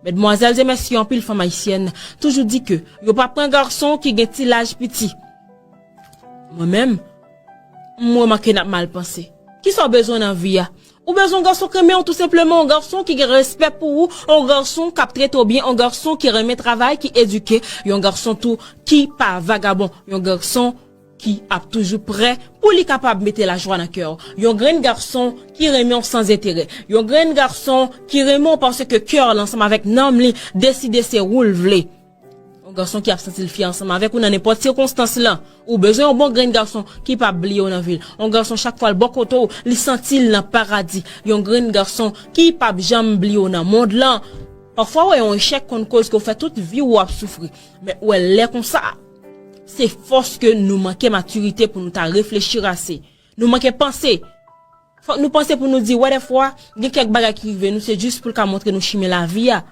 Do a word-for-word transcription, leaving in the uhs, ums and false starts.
Medmwazèl e mesye, anpil fanm ayisyèn toujou di ke yo pa pran gason ki gen ti laj piti. Mwen menm, m remake n ap mal panse. Kisa w bezwen nan vi a? Ou bezwen yon gason k renmen w tou senpleman, yon gason ki gen respè pou ou, yon gason k ap trete w byen, yon gason ki renmen travay, ki edike, yon gason tou ki pa vagabon, yon gason ki ap toujou prè pou li kapab mete lajwa nan kè w. Yon grenn gason ki renmen w san enterè. Yon grenn gason ki renmen w paske kè l ansanm avèk nanm li deside se ou l vle. Yon gason ki ap santi l fyè ansanm avèk ou nan nenpòt sikonstans lan. Ou bezwen yon bon grenn gason ki p ap bliye w nan vi l. Yon gason chak fwa l bò kote w, li santi l nan paradi. Yon grenn gason ki p ap janm bliye w nan mond lan. Pafwa w wè yon echèk konn koz ke w fè tout vi w w ap soufri. Men w wè lè konsa, se fòs ke nou manke matirite pou nou ta reflechi ase. Nou manke panse. Fòk nou panse pou nou di, wè dèfwa, gen kèk bagay ki rive nou, se jis pou l ka montre nou chimen lavi a.